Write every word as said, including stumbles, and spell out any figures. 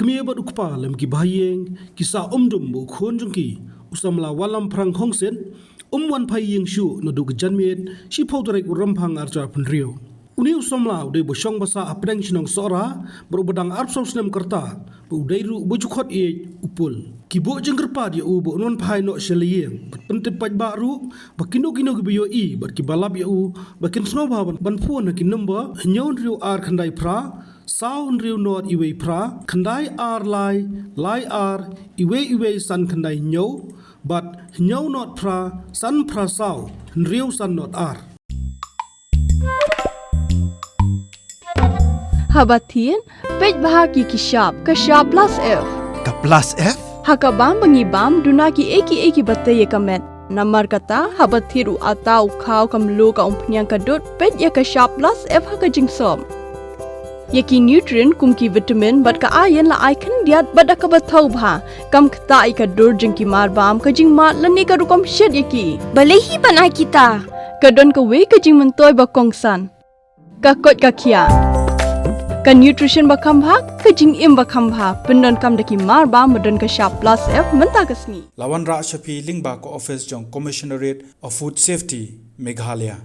Kmie bad u kpa lem ki bahaïing ki sah umdum ba u khun jong ki, u samla Wallam Phrang Khongsit, um wan phai ïing shuh naduh ka janmiet shiphew tarik u Rymphang arhajar arphew hynriew. Une u samla u dei ba shong ba sah hapdeng shnong Sohra bad uba dang arphew saw snem ka rta, bad u dei ruh ba ju khot ïeit u Pul. Ki buh jingkyrpad ïa u ba un wan phai noh sha la ïing bad pyntip paidbah ruh ba kino kino kiba ïohi bad kiba lap ïa u ba kin sngewbha ban, ban phone ha ki number hynñiew hynriew ar khyndai phra, saw hynriew nod iwei phra, khyndai ar lai, lai ar, iwei iwei san khyndai hynñiew, bad hynñiew nod phra, san phra saw, hynriew san nod ar. Haba thied, peit bha ïa ki shap, ka shap plus F. Ka plus F? Ha ka bam ba ngi bam, duna kiei kiei kiba tei ïa ka met. Namar kata, haba thied u atta, u khaw, ka mluh, ka umphniang, ka dud, peit ïa ka shap plus F ha ka jingsop. Ïa ki nutrient kum ki vitamin bad ka iron la ai khyndiat bad da kaba thaw bha. Kam ktah ïa ka dur jong ki marbam, ka jingmad lane ka rukom shet ïa ki. Balei hi ban ai kita? Ka don kawei ka jingmyntoi ba kongsan. Ka koit ka khiah. Ka nutrition ba kham bha, ka jingim ba kham bha. Pyndonkam da ki marbam ba don ka shap plus F mynta ka sngi. La wanrah sha phi lyngba ka office jong Commissionerate of Food Safety, Meghalaya.